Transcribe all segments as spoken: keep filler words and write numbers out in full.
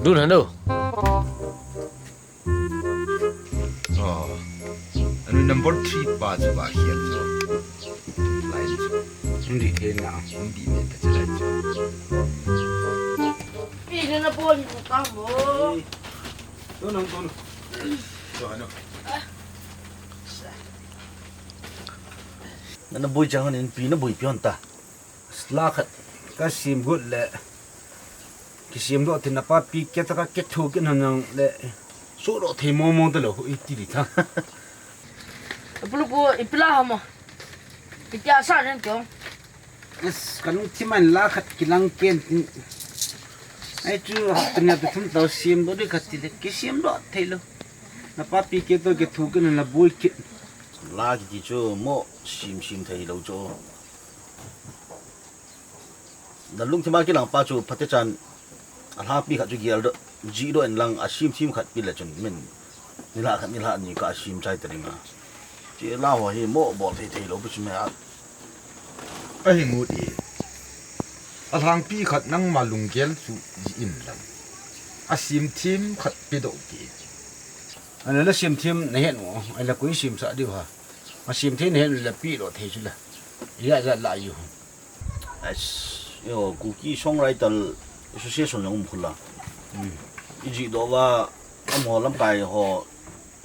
Tun hanu. Oh. Anu number three pa chu ba hian chu. Line chu. Hindi the na. Hindi ne ta chu line chu. Pi ne na bol ni ka mo. Tun nang tun. Chu hanu. Nana bui chang han in pi na bui pion ta. La khat ka sim got le. Kisim doh tin a pa pi ke ta ka ke thu ke nan nang le. Su doh thei mo mo ta lo i ti di ta. Pulu pu i pila ha mo. I tia sa ren kyong. Yes, ka lungthim a la khat kilang ken tin. Ai chu hapta ni hapta thum tau sim doh di khat ti le kisim doh thei lo. Na pa pi ke to ke thu ke nan la bui kit. La kiti chu mo sim sim thei lo chu. Na lungthim a kilang pa chu phatechan a lhangpi khat chu gel doh, ji doh in lang a sim thim khat pi le chun min nilhah khat nilhah ni ka a sim chai ta ding a. Ti la ho hi mo bol thei thei lo pi chu me a. A hi ngut i. A lhangpi khat nangma lunggel chu ji in lang. A sim thim khat pi doh ti. Ana la sim thim na het mo, ai la kui sim sa diu ha. A sim thim na het la pi lo thei chu la. Ya ja la yu. Ais, yo, Kuki Songwriter Association jong um khula. Hmm. I ji doh va, amaho lamkai ho,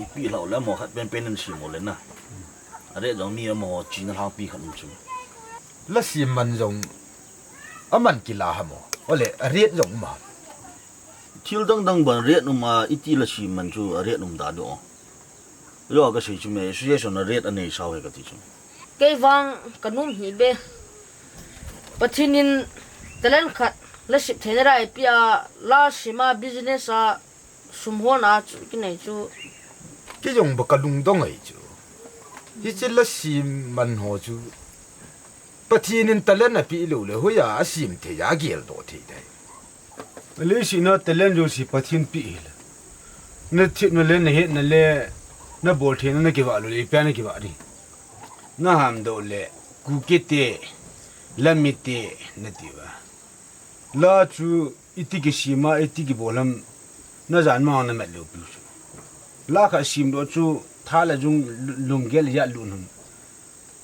i pi hlau le amaho khat pen pen an sim u le na. A rate jong mi amaho china lhangpi khat um chu. La sim man jong, a man kila ha mo. Ole, a rate jong um a. Thil dang dang ban rate um a, i ti la sim man chu a rate um da do. Yo, ka sei chu me, association a rate a nei sau he ka ti chu. Kei vang ka num hi be. Pathin in talent khat la sim theina rai pi a, la sim a business a sum hon a chu ki nei chu. Ki jong ba ka lungdong ai chu. Hi chi la sim man ho chu. Pathin in talent a pi lo le, hoiya a sim thei a gel doh thei dai. Leiset a talent jouse Pathin pi hi le. Na thepna le, na hetna le, na bol theina, na kivah lou le, ipi a na kivah ding. Na ham doh le, Kuki te, Lammi te, na ti uva. La chu, iti kisem a, iti kibol ham, na jan mang na met lou pi chu. La khat sim doh chu, tha le jung lunggel ya lu nun.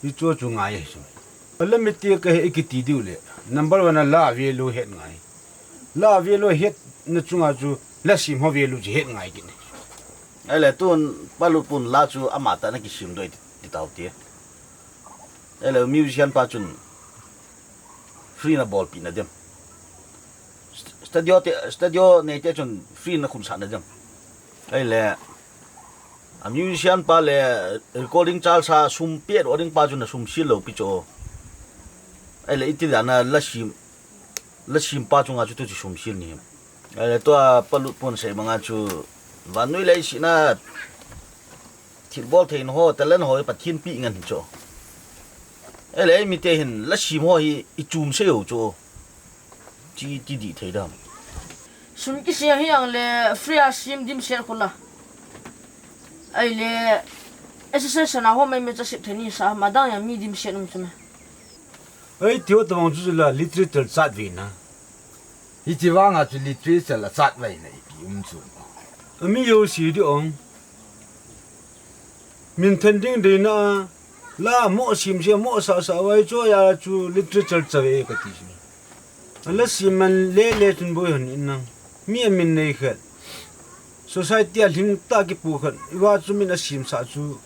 Hichu chu ngai ahi chu. Lammi te ka he i kiti diu le. Number one a la value het ngai. La value hetna chunga chu la sim ho value chu het ngai kit ni. Ahile tun Pa Lutpu in la chu ama tah in ana kisim doh ti, ti tau ti. Ahile musician pa chun free na bolpi na dem. St-, studio te, studio nei te chun free na khum sah na dem. Ahile A musician pa le recording charge a sum pia doh ding pa chu na sum sil lou pi chu. Ahile iti dan a la sim, la sim pa chunga chu tu chu sum sil ni. Ahile tua Pa Lutpu in asei banga chu vannoi leiset a thil bol theina ho, talent ho hi Pathen pi ngen hi chu. Ahile eimi te hin la sim ho hi i chum sei u chu. Chi ti dih thei dam. Sum kisem hi ang le free a sim dimset khu la. Ahile association a ho mai me cha sep thei ni sa ma dang ya mi dimset um chu na. Ei, ti ho tabang chu la literature chat ve na. Hiti vanga chu literature la chat vai na ipi um chu. Ami yo si di ong. Min then ding dei na, la mo sim sia mo sa sa vai chu ya chu literature cha ve ka ti si. A la sim man le le chun boi hon in nang. Mi a min nei khat. Society a lhing ta kipu khat. I va chu min a sim sa chu.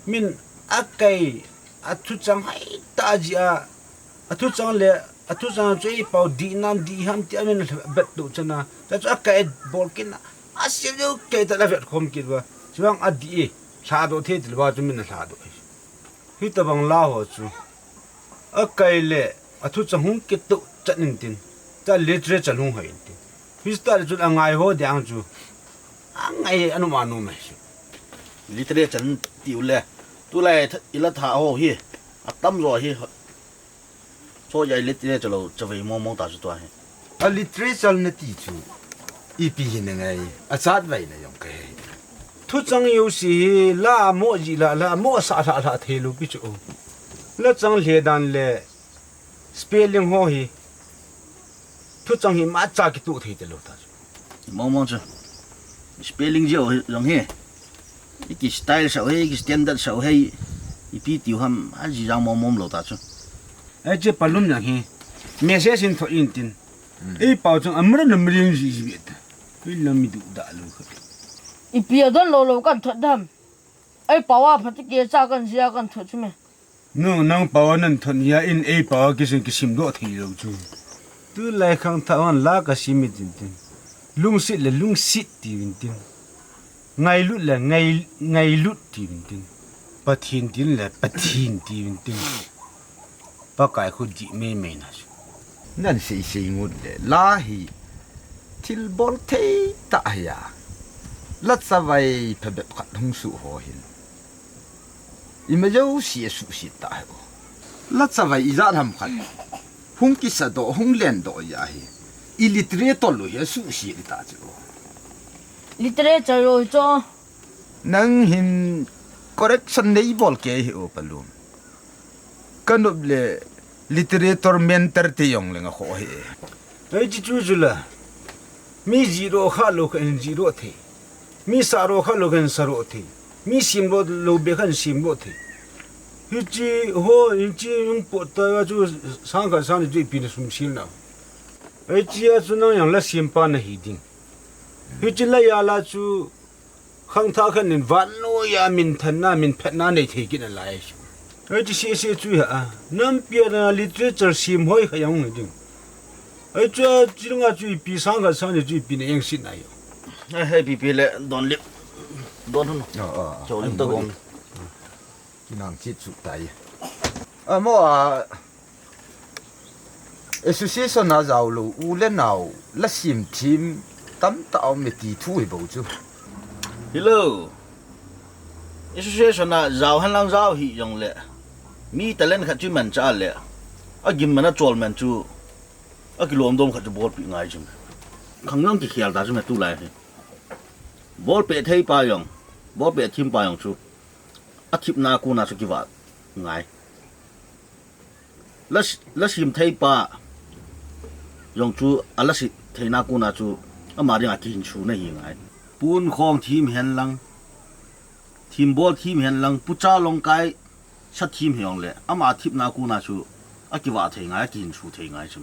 Min a kai a thu chang hai ta ji a. A thu chang le, a thu chang chu i pau di nan di ham ti a min bet tu chana. Ta chu a kai bol kin a. A sim deu kei ta la vet khom kit va. Chuang a di e. Lha do the til va chu min a lha do. Hi tabang la ho chu. A kai le, a thu chang hung kit tu chan in tin. Ta literature hung hai in tin. Hi sta le chu a ngai ho diang chu. A ngai anu ma nu mai chu. Literature ti u le. Tu lai th-, i la tha ho hi. A tam zo hi. Cho ya literature lo chavei mong mong ta chu tua hi. A literature na ti chu ipi hi na ngai, a chat vai na jong ka he. Thu chang yo si hi la mo ji la, la mo sa la la thei lo pi chu. La chang le dan le spelling ho hi. Thu chang hi ma cha kitu thei te lo ta chu. Mong mong chu. Spelling jeh u jong hi. Iki style sah u hi, iki standard sah u hi. Ipi tiu ham, ajijang mong mong lou ta chu. Ei, che Palum jong hi. Message in thot in tin. Ei pau chung amra nam ring ji ji bit. Ei lam mi duda lou kha. Ipi adon lou lou kan thot dam. Ei pau a phat kei cha kan jia kan thot chu me. Nu, nang pau a nan thot nia in ei pau a kisun kisim doh thei lou chu. Tulai khangthah hon la kasim in tin tin. Lungset le lungset tiuvin tin. Ngailut le ngai, ngailut tiuvin tin. Pathen tin le Pathen tiuvin tin. Pakai khu dih mei mei na chu. Nan sei sei ngut le la hi thil bol thei tah hi a. La chavai phabep khat hung suh ho hin. Ima jouse asuhset ta hi o. La chavai ijat ham khat. Hung kisa doh, hung len doh ahi. I literature lou hi asuhset ta chu. Literature lou hi chu. Nang hin correction nei bol kei hi o Palum. Ka nop le literature mentor te jong le nga kho hi. Ei, chi chu chu la. Mi jih doh kha lou kha hin jih doh thei. Mi sah doh kha lou kha hin sah doh thei. Mi sem doh lou be kha hin sem doh thei. Hichi ho, hichi hung pot ta chu sang khat sang ni chu ipi na sum sil na. Ei, chi a chu nang jong la sem pa na hi ding. Hichi la ja la chu Khangthah khat nin vannoi a minthanna, minphatna nei thei kit nalai. Ei, chi sese chu hi a, nampi a literature sem hoi kha jong hi ding. Ei, chu, chi lunga chu ipi sang khat sang ni chu ipi na engset nai. Ei, ei, ipi ipi le don lip. Don hun. Ah, ah, ah. Chau lim ta gong. Kinang chit chu tai. Amo a, association a jao lou u le nao la sem them tamtah um e ti thu hi bou chu. Hilou. Association a jao henlang jao hih jong le. Mi talent khat chu iman cha le. Agim man a chol man chu. Akilom dom khat chu bolpi ngai chu. Khang jong kikhel ta chu me tulai hi. Bolpeh thei pa jong. Bolpeh them pa jong chu. Athipna kona chu kivah ngai. La, la sem thei pa jong chu a la sem theina kona chu ama dinga kihinso na hi ngai. Pon khong them henlang, thim bol them henlang, pucha long kai sa them hi jong le, ama thipna kona chu akivah thei ngai, akihinso thei ngai chu.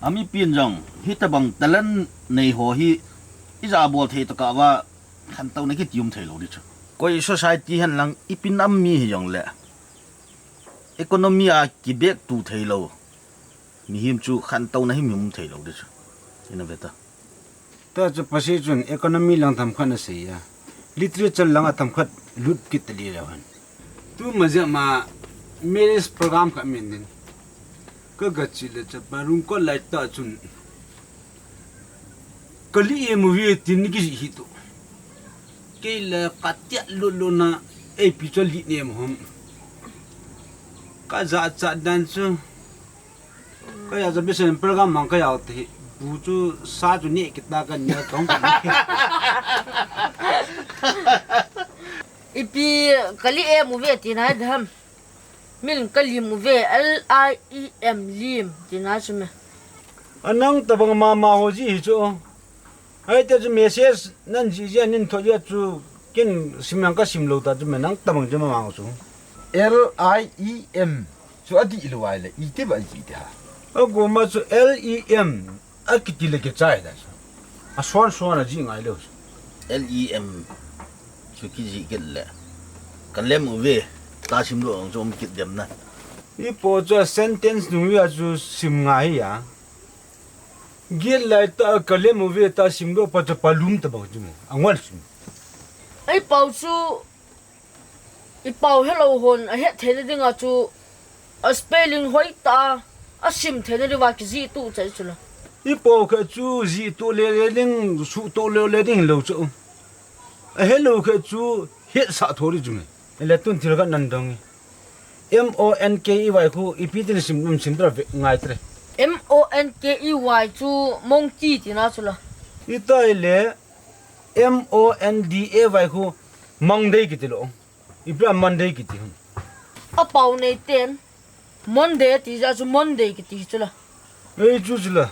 Amipin jong, hitabang talent nei ho hi, ija bol thei tokah va, khantouna kiti um thei lou di chu. Koi society henlang, ipi nam mi hi jong le. Economy a kibek tu thei lou. Mihem chu khantouna hi mi um thei lou di chu. Ina ve ta. Ta chu pasi chun economy lang themkhat na sei a. Literature lang a themkhat lut kit ta li lou hen. Tu ma jeh ma marriage program kha min nin. Ka ga chi le chapa rung ko lai ta chun. Ka li em uve tin ni kijih hi tu. Kei le ka tia lut lut na, ei pi chu li nem hom. Ka ja cha dan chu. Ka ja ja bisen program mang ka jao te hi. Bu chu sa chu ni kita ka ni tong ka ni. Ipi ka li em uve ti nai dam. Min ka lim uve, L I E M, lim, tina chu me. Anang tabang mama ho ji hi chu. Hai te chu message nan ji ji anin tho ji chu kin sim nang ka sim lou ta chu me nang tabang chu ma mang chu. L I E M chu adih lou ai le, iti ba ji ti ha. Ago ma chu L E M. Akiti le kichai da. Asuan suan a ji ngai lou. L E M. Chu kiji kit le. Ka lem uve. Ta sim lou ang chu um kit dem na. Ipo chu a sentence nung ya chu sim ngai ya. Gel lai ta ka lem uve ta sim lou pa chu pa lum ta ba chu me. Angwal sim. Ei pau chu I pau helou hon ahet theina dinga chu a spelling hoitah a, asim theina diuva kijih tuh chai chu la. I pau kha chu jih tuh le le ding, suh tuh le le ding lou chu. Ahelou kha chu hetsah tho di chu me. Ele tun thil khat nan dong e. M O N K E Y khu ipi tin sim, um sim tra ve ngai tre. M O N K E Y chu monkey tina chu la. Itai le M O N D A Y khu Monday kiti lou. Ipi a Monday kiti ham. A pau nei ten Monday ti ja chu Monday kiti chu la. Ei chu chu la.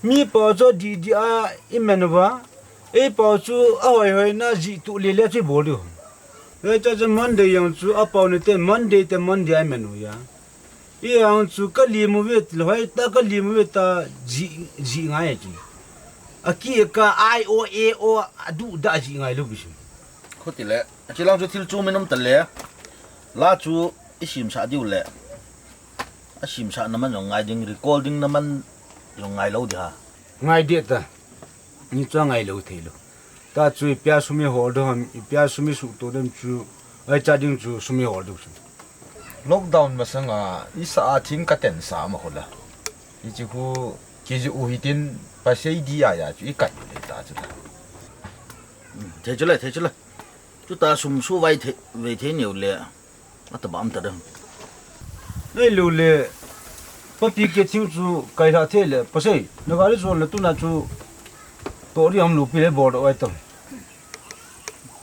Mi pa chu di di a i men uva. Ei pa chu a hoi hoi na ji tu le le chu bol diu. Ei cha cha Monday yang chu a pa ni te Monday te Monday a men u ya. I yang chu ka li mu ve ti hoi ta ka li mu ve ta ji ji ngai chu. A ki ka ai o e o a du da ji ngai lu bi chu. Khuti le. Achilang chu thil chu minum ta le. La chu i sim sa diu le. A simsah na man jong ngai ding, recording na man jong ngai lou di ha. Ngai di ta. Ni chu ngai lou thei lou. Ta chu i pia sum i hol do ham, i pia sum i suh to dem chu, ai cha ding chu sum i hol do chu. Lockdown masanga, i sa a thing ka ten sa ma khola. I chi khu, ki ju u hi tin, pa sei di a ya chu, i kai le ta chu la. Thei chu le, thei chu le. Chu ta sum su vai thei, vai thei neu le. Ata bam ta dam. Nei lu le. Papi ke thing chu kai la the le. Pasai. Na gari zon le tu na chu. To ri ham lu pi le bol do ai tam.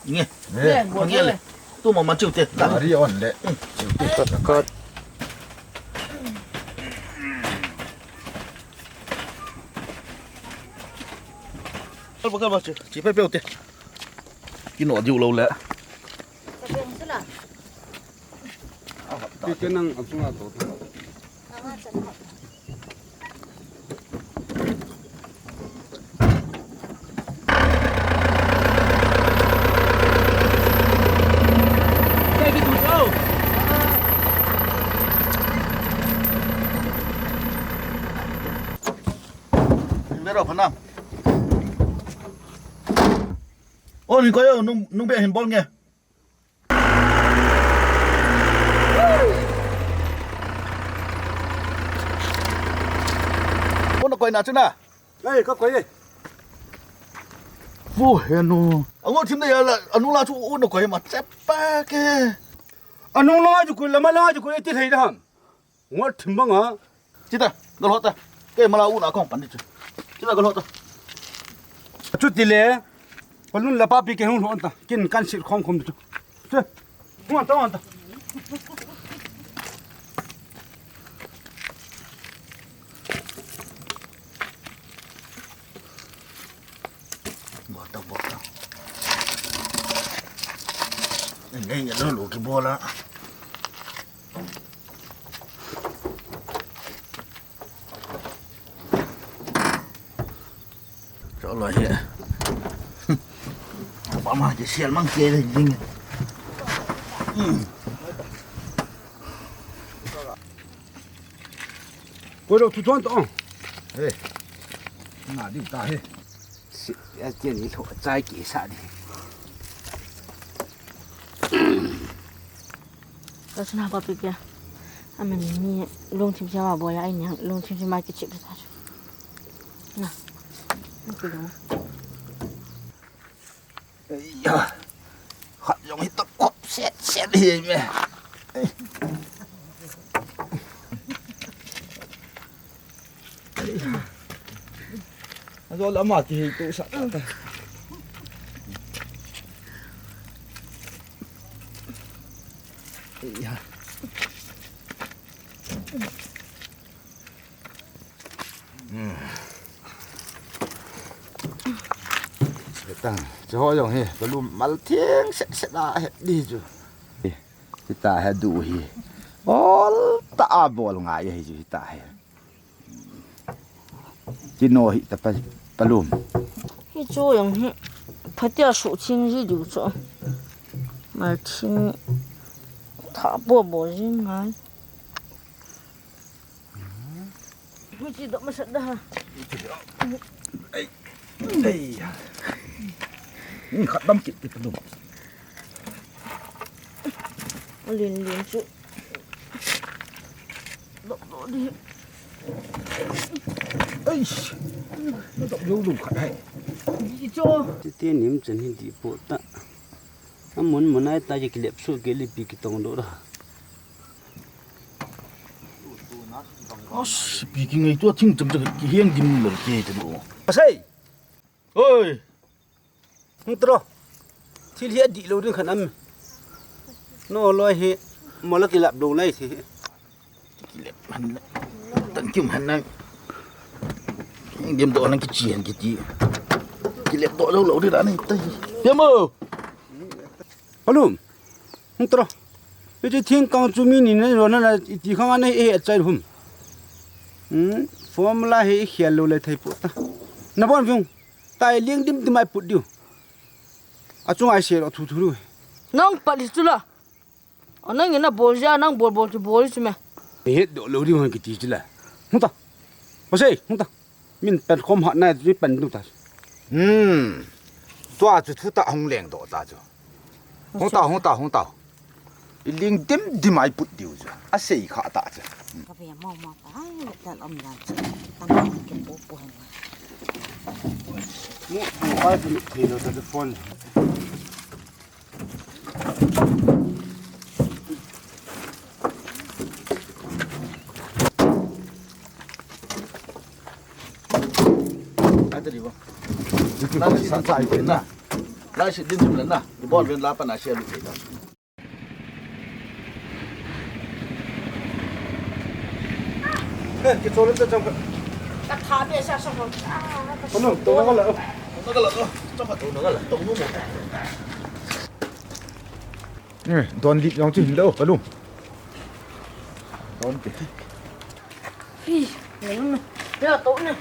Nge. Nge, bol nge le. Tu ma ma chiu te. Gari on le. Chiu te. Cut, cut. Kal ba kal ba chi. Chi pe pe te. Kino diu lo le. Ka beng chu la. Pi ke nang a chunga to. Vero phanang. O, ni ko yo, nung, nung be hin bol nge. Ko na koi na chu na. Ei, ka koi e. Vo he nu. Ango thim na ya la, anu la chu u na koi ma chep pa ke. Anu la ju koi la ma la ju koi ti thei da ham. Ngol thim banga. Chita, galhota. Kei mala u na kong pan ni chu. Chita galhota. Chu ti le. Palun la papi ke hung lhon ta. Kin kan sit khong khom chu. Che. Hung ta, hung ta. Bota, bota. Ngai, ngai, lo, lo, ki bola. Cho lo hi. Ba ma ke sial mang ke le ding. Hmm. Ko lo tu ton to. Hey. Na di ta he. Si, ya tian ni lo chai ke sa di. Ka suna pa pi pia. Amen ni lungthim sia ma boya ai ni lungthim sia ma ki chip ta. Na. Ni ki lo. Iya. Khat jong hi ta kop set set hi me. Ajo lama ki hi tu sa ta. Iya. Hmm. Tang, cho jong hi, ka lum mal thing set set a he di chu. Hita he du hi. Ol ta a bol ngai hi chu hita he. Kino hi ta pa, palum. Hi chu jong hi. Phatia su thing ji du chu. Mal thing tha bo bo ji ngai. Hui chi dok masat da ha. Ei. Ei. Ni khat dam kit kit dum. Lin lin chu. Dok dok di. Ei. Dok dok dum khat hai. Di cho. Ti ti nim chen hi di po ta. Amun mun ai ta ki lep su ke li pi ki tong do da. As, pi ki ngai tua thing chang chang ki hian gin lo ke te do. Pasai. Oi. Hung tro. Thil hi a di lo ding khan am. No loi hi. Mola ki lap do lai si. Ki lep han. Tan kim han nang. Lim doh nang kichi hen kiti. Kilep doh lou lou di dan ni tai. Yamo. Palum. Hung tro. Hiche thingkang chu mi ni nei ro na na iti khang a nei e chai hum. Hmm, formula hi i khel lou le thei pu ta. Na bon viung. Tai ling dim dim ai put diu. A chung ai se ro thu thu lu. Nang pat hi chu la. A nang ina bol ja nang bol bol chu bol chu me. Ni het doh lou diu han kiti chu la. Hung ta. Pasei, hung ta. Min pen khom hat na chu pen du ta. Hmm. Tua chu thu ta hung leng doh ta chu. Hung ta, hung ta, hung ta. I ling dim dim ai put diu chu. A sei kha ta chu. Ka ve mau mau ta, ai, ta om dan chu. Ta ma ke po po hen. Mo, mo ai put thei lo ta phone. Ai ta di bo. Lai sit din thim le na. Lai sit din thim le na. Di bol ven la pa na sia lu thei ta. Eh, kichol le chang. Ka tha be sa sa ko. Ko no, to na la. To na la to. Chang ka to na la. To nu mo. Eh, don lip jong chu hin lo, Palum. Don ke. Hi, ne, ne. Ya to ne.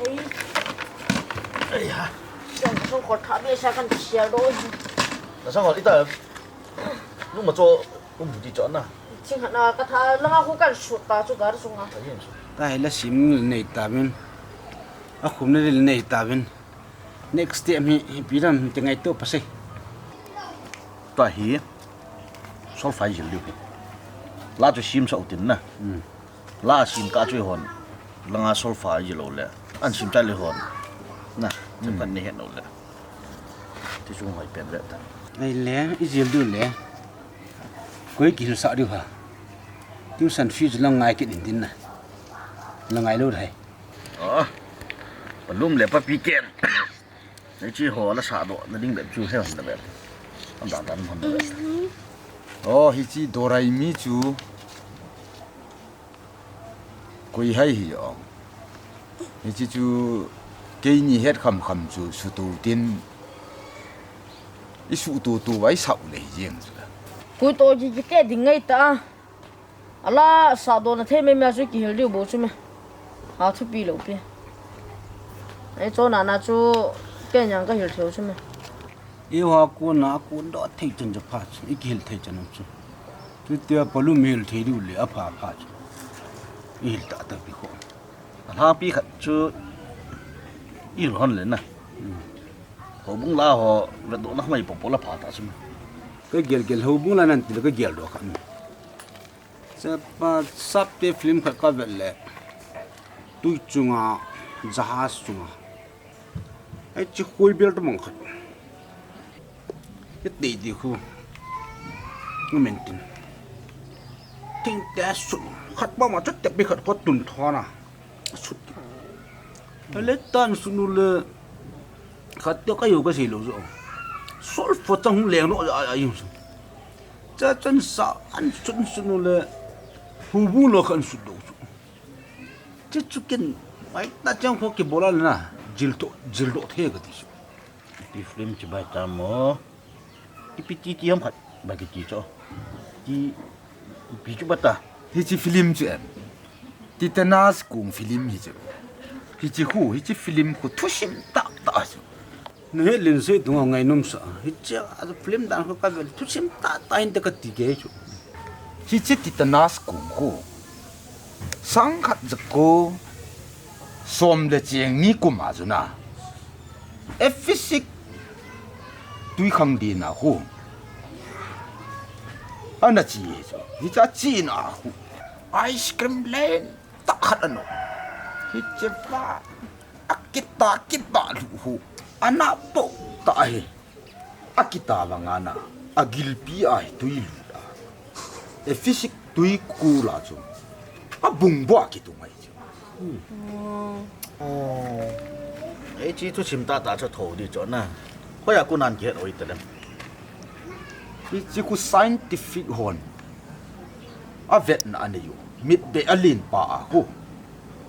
Ei. Ai ha. Song song ko tha be sa kan sia do. Na song ko ita. Lu ma cho um di cho na. Ching ha na ka tha la nga khu kan su ta chu gar su nga. Ta hi la sim nei ta bin. A khum ne nei ta bin. Next step hi, hi pi dan ti ngai to pa sei. Tua hi solfa jil diu hi. La chu sim sa u tin na. Hmm. La sim ka chu hon. La nga solfa jil lo le. An sim chai le hon. Na, sim kan ni het lo le. Ti chu ngai pen le ta. Ai le, i jil diu le. Koi ki sa diu ha. Tuition fee chu la ngai kit in tin na. La ngai lo dai. Ah. Palum le pa pi ken. Hiche ho la sa doh na ding bep chu he hon da bep. Am dan dan hon da bep. Oh, hiche Doraemon chu koi hai hi ong. Hiche chu keini het kham kham chu sutu tin i sutu tu vai sau le hi jeng chu. Koi to ji ji te ding ngai ta. Ala sa do na thei me me chu kihil diu bo chu me. Ha thupi lo pi. Ei chona na chu kenyang ka hil theu chu me. I wa ko na ko do thei chan cha pha chu. I kihil thei chan chu. Tu tia Palum hil thei diu le a pha pha chu. I hil ta ta pi kho. A lhang pi khat chu i hil hon le na. Hmm. Houbung la ho vet do na mai po po la pha ta chu me. Ka gel gel houbung la nan ti le ka gel do khan. Chepa sap te film khat ka vet le. Tui chunga, jahaz chunga. Ai chi khui bel ta mang khat. Ye te di khu. Ngu men tin. Ting te sun. Khat pa ma chat te pi khat ko tun thona. Sut. Le tan sunu le. Khat te ka yo ka sei lo zo. Sol fo chang hung leng no a, a, a yung su. Cha chan sa an sun sunu le. Hu bu lo khan sut do su. Che chu ken. Mai ta chang kho ki bola na. Jil to, jil do the ka ti su. Pi film chi bai ta mo. Ipi ti ti ham khat bai ki ti cho. Ti, ipi chu bata. Hichi film chu em. Tetanus kung film hi chu. Hichi khu, hichi film khu thusim tah tah chu. Ni he lin se tung ngai nom sa. Hichi a film dan khu ka vel thusim tah tah hin te ka ti ke chu. Hichi tetanus kung khu. Sang khat jako som le cheng ni kum a chu na. Efisik tui khang din a khu. Ana chi e chu. Hicha chi na khu. Ice cream len tah khat ano. Hiche pa. Akita kita lu khu. Ana po ta he. Akita vang ana. Agilpi a hi tui lu a. Efisik tui khu la chu. Abung bo a kitung ai chu. Hmm. Oh. Ei, chi thusim tah tah chu tho di chu na. Hoiya kon a kihet oi te lem. Hichi khu scientific hon. Avetna anei u. Mit be a lin pa a khu.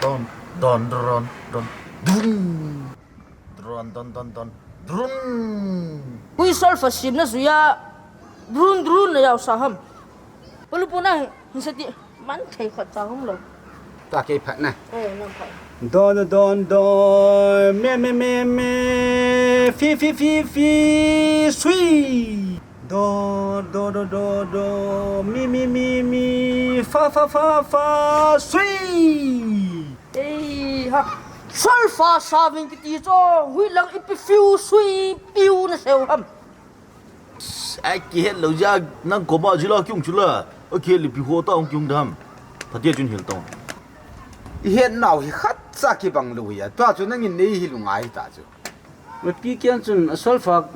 don, don, don, don, don, dun. Don, don, don, don, dun. Hui solfa simna jui a. Drun drun na jao sa ham. Palu pu na hin sa ti man thei khat cha hum lo. Ta kei phat na. Eh, nang phat. Don don don, me me me me, fi fi fi fi, sui. Do do do do do, mi mi mi mi, fa fa fa fa, sui. Ei ha. Solfa sa vin kiti cho, hui lang ipi fiu sui piu na seu ham. Ai, kihet lou jeh a nang koma jila kiung chula. Akihet le ipi ho ta hung kiung dam. Phatea chun hil tong. Ihet nau hi khat cha kibang lou hi a. Tua chu nangin nei hi lungai ta chu. Mipi kiang chun a solfa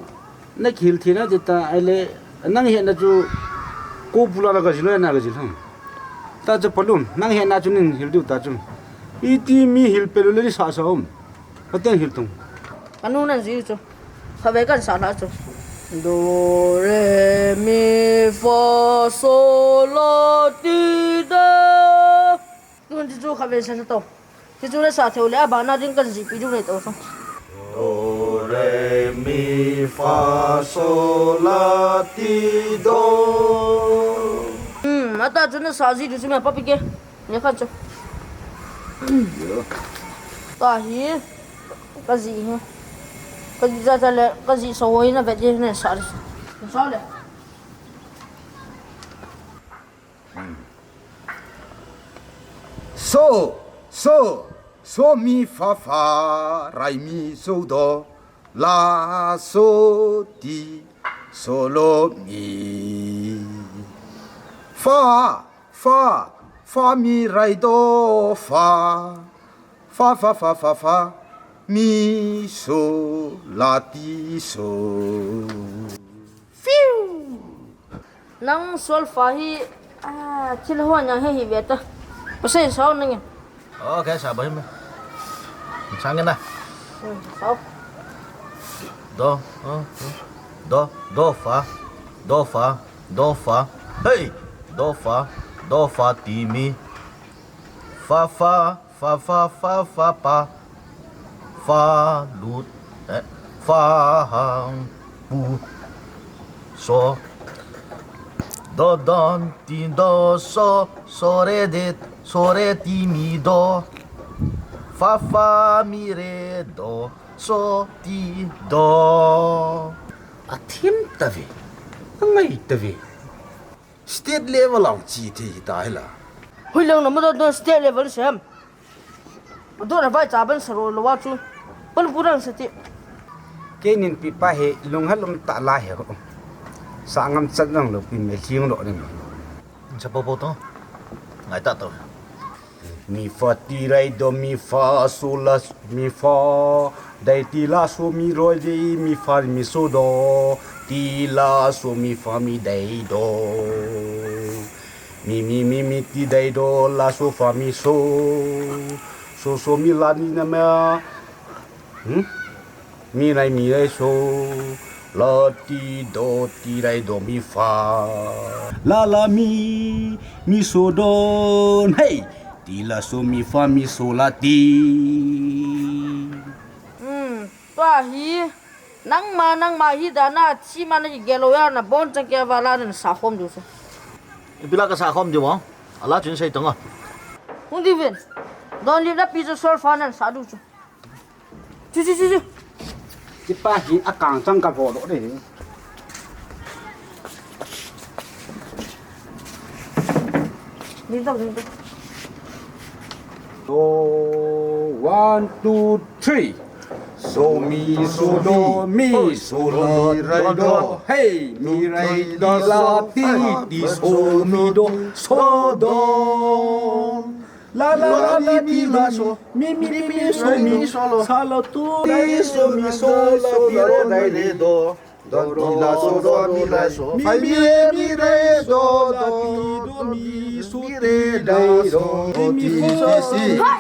na kihil thei na ti ta, ahile nang hetna chu ko bula na ka jil na ka jil ham. Ta chu palum, nang hetna chu nin hil diu ta chu. Iti mi hil pelu le ni sa sa um. Pateng hil tung. Kanu nan ji chu. Khatvei kan sa la chu. Do, re, mi, fa, so, la, ti, do. Tun ti chu khatvei sa sa to. Ti chu le sa theu le a ba na ding kan ji pi du nei to so. Do, re, mi, fa, so, la, ti, do. Hmm, ata chu na sa ji du chu me pa pi ke. Ni khan chu. Ta hi. Ka ji hi. Ka ji ja ja le, ka ji so hi na vet ji ne sa ri. Sa le. So, so, so mi fa fa, rai mi so do, la so ti, so lo mi. Fa, fa, fa mi rai do, fa. Fa, fa, fa, fa, fa, mi, so, la, ti, so. Fiu! Nang solfa hi, ah, thil ho nang he hi ve ta. Pasal sao nang e. Okay, sa ba hi me. Sang na. Hmm, sao. Do, uh, uh. Do, do, fa. Do, fa. Do, fa. Hey! Do, fa. Do, fa, ti, mi. Fa, fa, fa, fa, fa, fa, pa. Fa, lu, eh, fa, hang, pu, so. Do, don, ti, do, so, so, re, de, so, re, ti, mi, do. Fa, fa, mi, re, do, so, ti, do. A thim ta ve, a ngai ta ve. State level a chi thei hi ta hi la. Hui lang na ma do do state level sem. Do na vai cha ban sa ro lo wa chu. Pan pu rang sa ti. Kei nin pi pa he lung ha lum ta la he ho. Sa ngam chat rang lo pi me thing lo ni. Cha po po to. Ngai ta to. Mi fa ti rai do mi fa so la mi fa dai ti la so mi roi de mi fa mi so do ti la so mi fa mi dai do mi mi mi mi ti dai do la so fa mi so so so mi la ni na ma. Hmm? Mi rai mi rai so, la ti do ti rai do mi fa. La la mi, mi so do, hey! Ti la so mi fa mi so la ti. Hmm, tua hi, nangma, nangma hi dana, chi ma na hi gelo ya na bon chang ke va la na sa khom diu so. Ipi la ka sa khom diu mo? Ala chin sei tong a. Hung di vin. Don li na pi cho solfa nan sa du cho. Chu, chu, chu, chu. Ti pa hi a kang chang ka vo lo de. Ding dong, ding dong. So, one, two, three. So, mi, so, do, mi, so, la, rai, do. Hey, mi, rai, do, la, ti, ti, so, mi, do, so, do. La la la la ti la so. Mi mi mi mi so mi so lo. Sa la tu la ri so mi so la ti ro la re do. Do ti la so do mi la so. Mi mi re mi re do do ti do mi so ti re do. Mi mi so si. Sa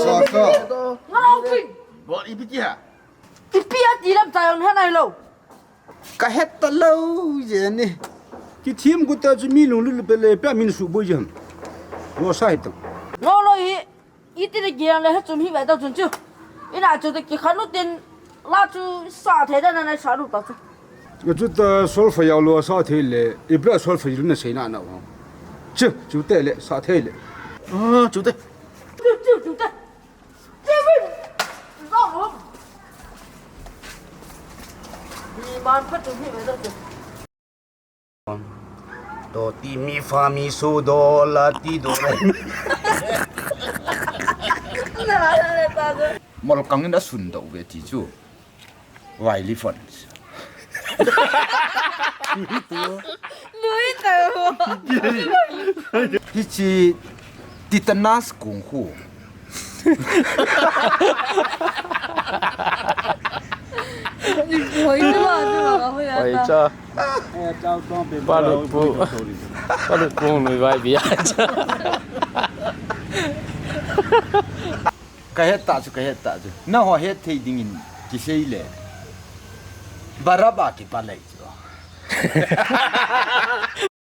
sa sa. Bol ipi ti ha. Ipi a ti lam ta yong ha nai lo. Ka het ta lou je ni. Kithim gu ta chu mi lunglut le pe le pe min su boi jam. Lo sa het ta. Lo lo hi. Iti le giang le ha chum hi ve ta chun chu. Ina chu te ki khanu tin la chu sa the da na na sa lu ta chu. Nachuta solfa jaolou sa thei le, ipi solfa jilna seina na ho. Chu, chute le, sa thei le. Ah, chute. Doti mi fa mi so do la ti do le. Molkang in asun doh ve ti chu. Wiley Fons. Lui tao. Hichi tetanus kung khu. Hoi cha. Palu pu. Palu pu nui vai bia cha. Ka het ta chu, ka het ta chu. Nangho het thei dingin kisei le. Baraba kipalei chu.